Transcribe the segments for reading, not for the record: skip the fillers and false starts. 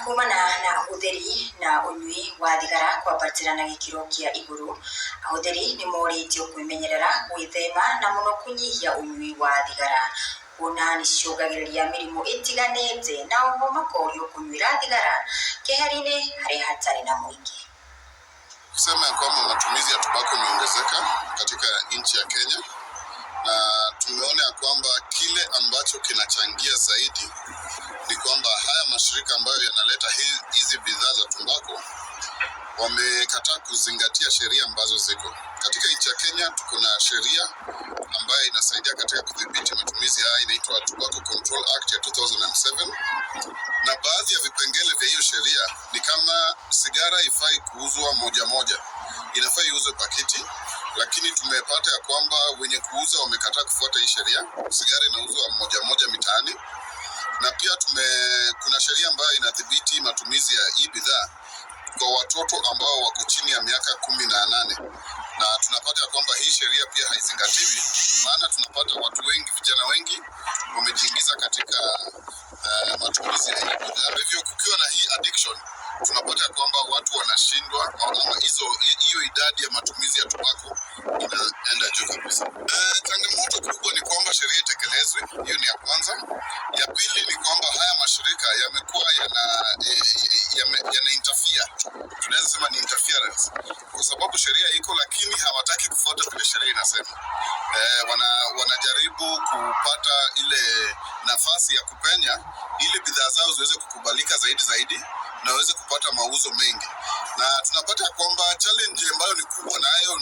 Kumana na ũhũthĩri na ũnyui wa thigara kwambatĩra na gĩkĩro kĩa igũrũ, ahũthĩri nĩmorĩtio kwĩmenyerera, gwĩthema na mũno kũnyihia ũnyui wa thigara kuona nĩcicũngagĩrĩria mĩrimũ ĩtiganĩte na oho makorio kũnyuĩra thigara keheri-inĩ harĩa hatarĩ na mũingĩ. Kusema ya kwamba matumizi ya tobacco imeongezeka katika nchi ya Kenya, na tumeona ya kwamba kile ambacho kinachangia zaidi ni kwamba haya mashirika ambayo yanaleta hizi bidhaa za tumbako wamekataa kuzingatia sheria ambazo ziko katika nchi ya Kenya. Tuko na sheria ambayo inasaidia katika kudhibiti matumizi haya, inaitwa Tobacco Control Act ya 2007, na baadhi ya vipengele vya hiyo sheria ni kama sigara haifai kuuzwa moja moja, inafaa iuzwe pakiti, lakini tumepata ya kwamba wenye kuuza wamekataa kufuata hii sheria. Sigara inauzwa moja moja mitaani, na pia kuna sheria ambayo inadhibiti matumizi ya hii bidhaa kwa watoto ambao wako chini ya miaka 18, na tunapata ya kwamba hii sheria pia haizingatiwi, maana tunapata watu wengi, vijana wengi wamejiingiza katika matumizi ya hii bidhaa. Kwa hivyo kukiwa na hii addiction, tunapata ya kwamba watu wanashindwa ama hiyo idadi ya matumizi ya tobacco inaenda juu kabisa. Changamoto kubwa ni kwamba sheria itekelezwe, hiyo ni ya kwanza. Ya pili ni kwamba haya mashirika yamekuwa yana interfere, tunaweza sema ni interference, kwa sababu sheria iko lakini hawataki kufuata vile sheria inasema. Wanajaribu kupata ile nafasi ya kupenya ili bidhaa zao ziweze kukubalika zaidi zaidi na waweze kupata mauzo mengi, na tunapata kwamba challenge ambayo ni kubwa nayo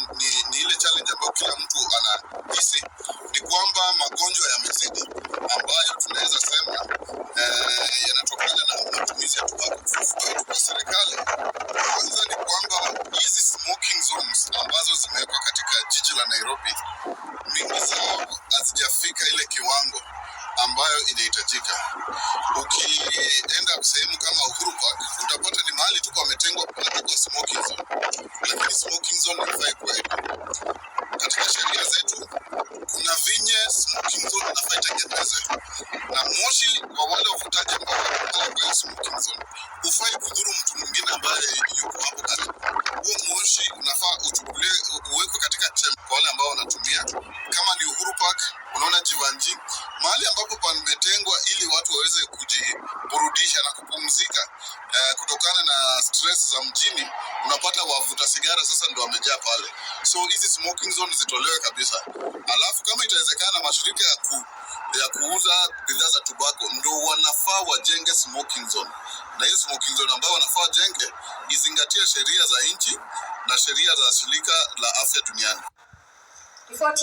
ni ile challenge ambayo kila mtu anahisi ni kwamba magonjwa yamezidi ambayo tunaweza sema yanatokana na matumizi ya tobacco. Kwa serikali, kwanza ni kwamba hizi smoking zones ambazo zimewekwa katika jiji la Nairobi, mingi zao hazijafika ile kiwango ambayo inahitajika. Ukienda sehemu kama Uhuru Park utapata ni mahali tu pametengwa panapigwa smoking zone, lakini smoking zone haifai kuwa hivyo. Katika sheria zetu kuna vinye smoking zone inafaa itengenezwe, na moshi wa wale wavutaji ambao wako pale kwa hiyo smoking zone hufai kudhuru mtu mwingine ambaye yuko hapo karibu. Huo moshi unafaa uchukuliwe uwekwe katika chamber kwa wale ambao wanatumia, kama ni Uhuru Park, unaona Jeevanjee, mahali ambapo pametengwa ili watu waweze kujiburudisha na kupumzika kutokana na stress za mjini. Unapata wavuta sigara sasa ndio wamejaa pale, so hizi smoking zone zitolewe kabisa. Alafu kama itawezekana, mashirika ya kuuza bidhaa za tobacco ndio wanafaa wajenge smoking zone, na hiyo smoking zone ambayo wanafaa wajenge izingatie sheria za nchi na sheria za shirika la afya duniani. Riboti.